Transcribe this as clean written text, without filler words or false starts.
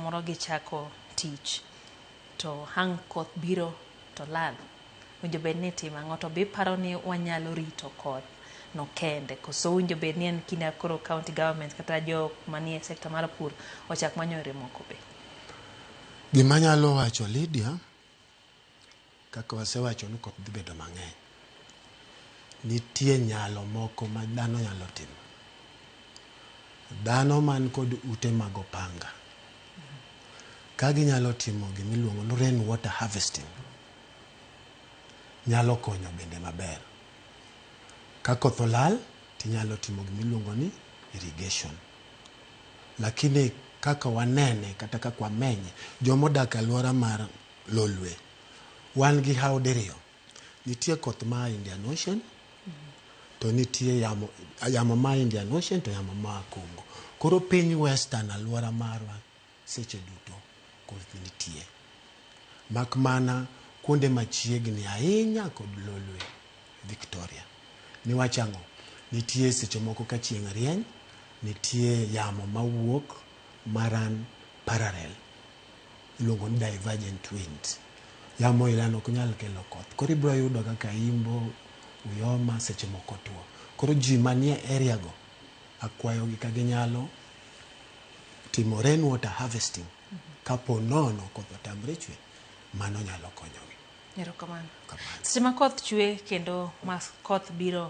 samoro gichako tich to hang' koth biro to lal. Winjo bed ni itimo ang'o to be iparo ni wanyalo rito koth no kende koso winjo bed ni en kinde koro county government kata jok manie sector mar pur ochak manyo yore moko be? Gima anyalo wacho Lydia, kaka wasewacho ni koth dhi bedo mang'eny, nitie nyalo moko ma dhano nyalo timo. Dhano man kod ute mag opanga, ka ginyalo timo gimiluongo ni rain water harvesting, nyalo konyo bende maber. Ka koth olal, tinyalo timo gimiluongo ni irrigation. Lakini kaka wanene kata kaka wamenye, jomodak e alwora mar Lolwe, wan gi hawo diriyo. Nitie koth ma Indian Ocean, to nitie yamo, yamo ma Indian Ocean to yamo ma Congo. Koro piny Western alwora marwa seche duto koth nitie. Mak mana kuonde machiegni ahinya kod Lolwe, Victoria. Niwach ang'o? Nitie seche moko ka chieng' rieny, nitie yamo mawuok maran parallel. Iluongo ni divergent wind. Yamo ilano ok nyal kelo koth. Koro ibiro yudo kaka Imbo, Uyoma seche moko tuo. Koro ji manie area go, akwayogi ka ginyalo timo rain water harvesting. Kapo nono koth otamre chwe, mano nyalo konyogi. Erokamano. Kamano. Seche ma koth chwe kendo ma koth biro